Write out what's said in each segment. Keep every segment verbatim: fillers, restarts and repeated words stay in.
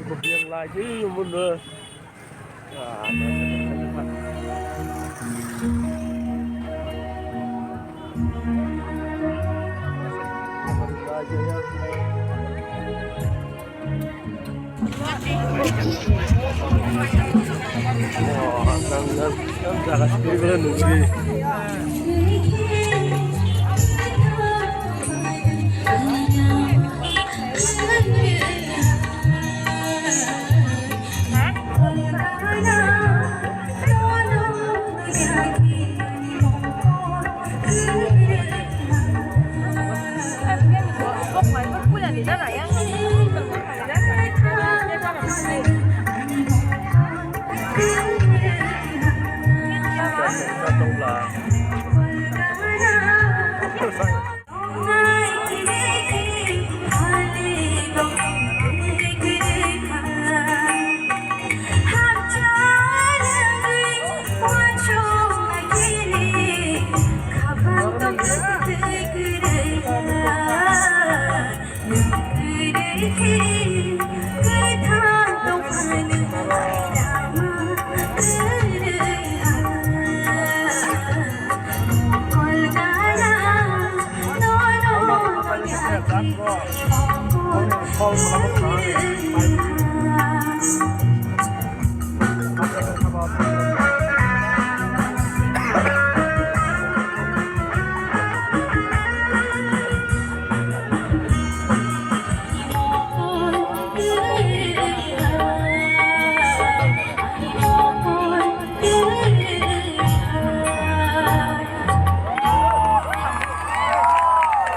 Kopi yang lagi, mun.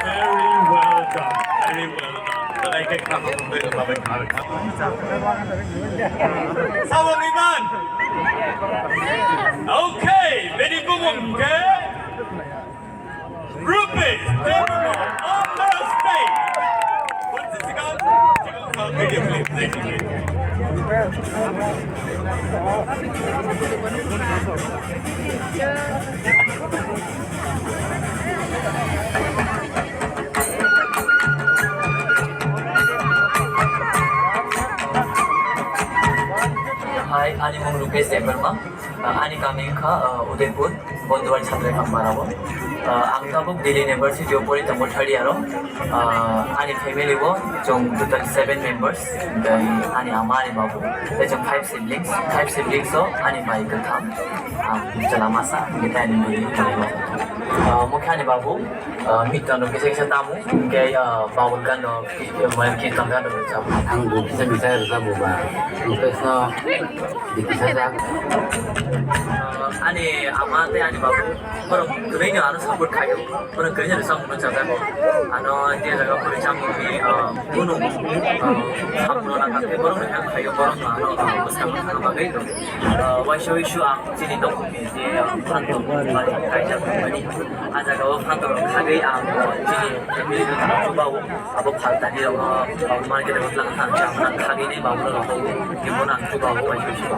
Very well done. Very well done. But I can come up with a Sabong iman. Okay, very good. Rupesh Devarma, Andhra State. What's the cigar? Cigar sound video, please. Thank you, please. Hi, ani mung Rupesh Devarma. Uh, ani kami wngkha, uh, Udaipur, Bonduwar Chhatrai Khampara o. Uh, ang tabuk Delhi University o pori tongo third year o. Uh, ani family o chwng total seven members, tei ani ama, ani babu, tei chwng five siblings. Five siblings o ani bai kwtham, ang chwla masa, hwnkhe tei ani bwrwi kwlai o. Uh, mokhe ani babu, uh, miton rok kisa kisa tamo, hwnkhe, uh, Babul gan rok, uh, kirtan gan rok rwchap. Ang bo kisa kisa rwchapbo ba, hwnkhe sno. Ani ama tei ani babu borok kwrwino ano support khaio, borok kwrwino rwchapmungno chajago. Ano je jaga pori chamungni, ah, kunu, ah, support nangkha tei borokno help khaio, borokno ano, ah, bwskang thangna bagwi, ah, waisa waisa ang chini dophani je, ah, phantok kaijak mani, ah jagao phantok khagwi ang, ah, chini family no chubao. Abo phaltani rok, ah, market o tlang thang, chapra khagwi ni babu rok, kebo nang chuba o bai chuba.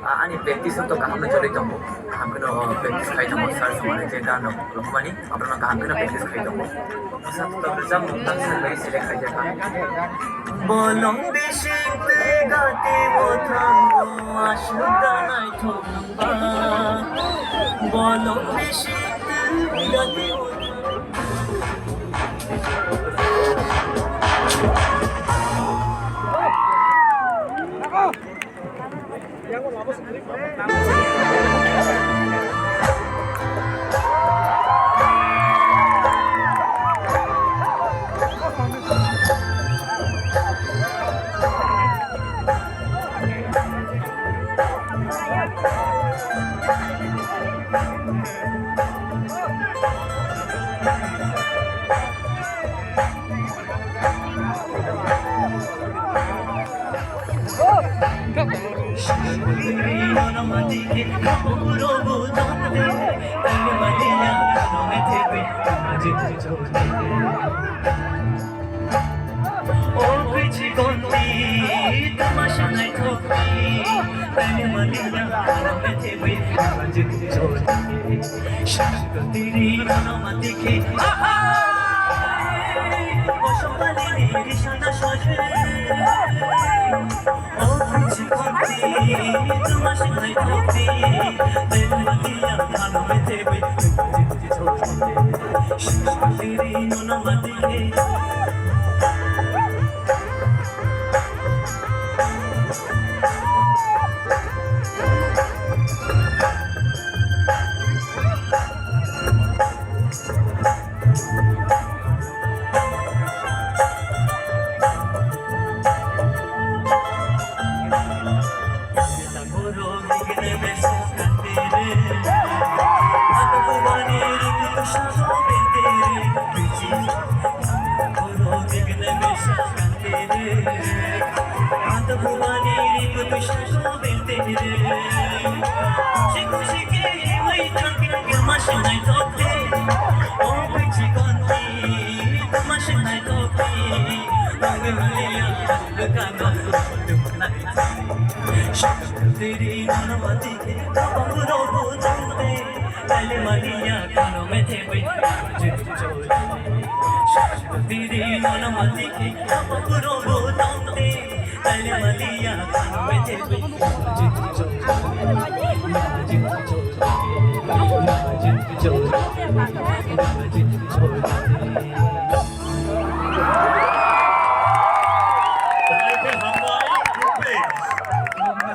Ah, ani practice to kaham no choli tongo, kaham no, ah, practice khai tongo, sir sumani je gan rok rok mani, abono kaham no practice khai tongo. Bwsa tok rwchapmung tang sar bai select khaijak kha. Bolong bising twi gati o thango, aswk da naithok ba. Bolong bising twi gati o thango.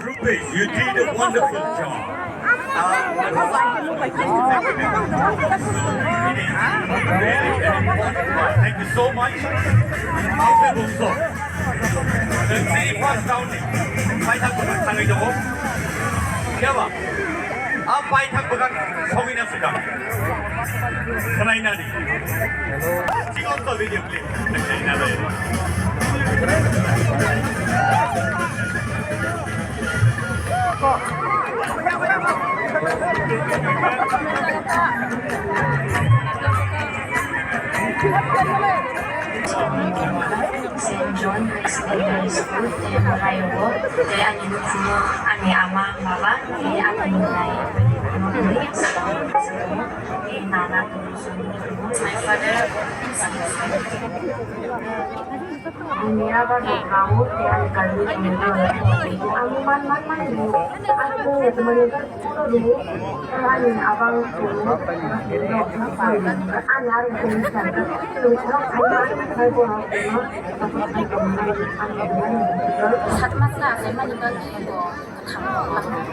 Rupesh, you did a wonderful job. Uh, Thank you so much. Thank you so much. Three first round ni paithak kwthang thangwi tongo. Phiya ba? A paithak bwkha sogwina swkang. Khwnainani. Chikon to video clip. Saint John Secondary School, tei Marai o, tei ani nukhungo ani ama, baba, tei ani nai, tei nana, tei my father. Ani aba ni kau, tei ani kalbi ni kau. Ani man, man, man, ani kau, ani abang, ani ari, Satma kla khaimani bagwi bo kwthang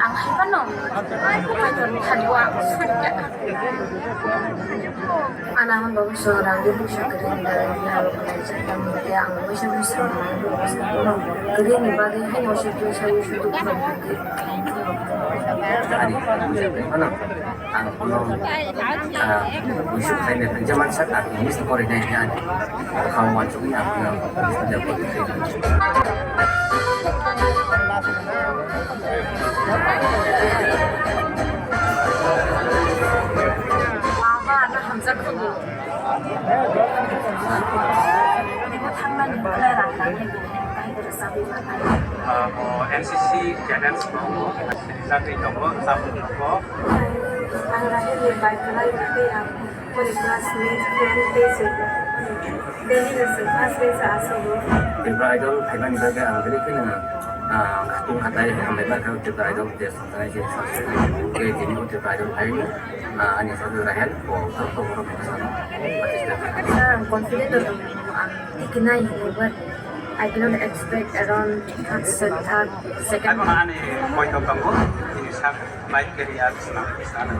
ang hai phano kaitor thani o ang suri kha. Ana hwn bagwi chwng rang ri bwsa kwrwi ni bagwi ang waisa bwsa kwrwi ni bagwi haino se twisa wi sudu kwrwi. Ang kuno, ah, muisuk khaina thangjaman sak ang English ni pori nai khe ang kham wansugwi ang kuno English ni pori khe. Mama, ano hamjak khubu. Thangmani belai rang nang hai bini, tei rwchapwi rwchapwi. Ah, o N C C cadets rok. Chakri tongo, chapri tongo. Ang Rahel ni bai kwlai tei ang boni classmate, friend tei se Delhi ni se classmate sa asogo. Tripura Idol phaimani bagwi ang belai kheno, ah, khatung khatai hambai mankha Tripura Idol tei songkrai se songkrai. Tei tini o Tripura Idol phaimani, ah, ani sajwk Rahel, o, o, o, o, o, o, Sir, ang confident o tongo, ang tikinai hinwi, but I cannot expect around third, third, second. Ani poito tongo, ini sak. Life career swnam sana.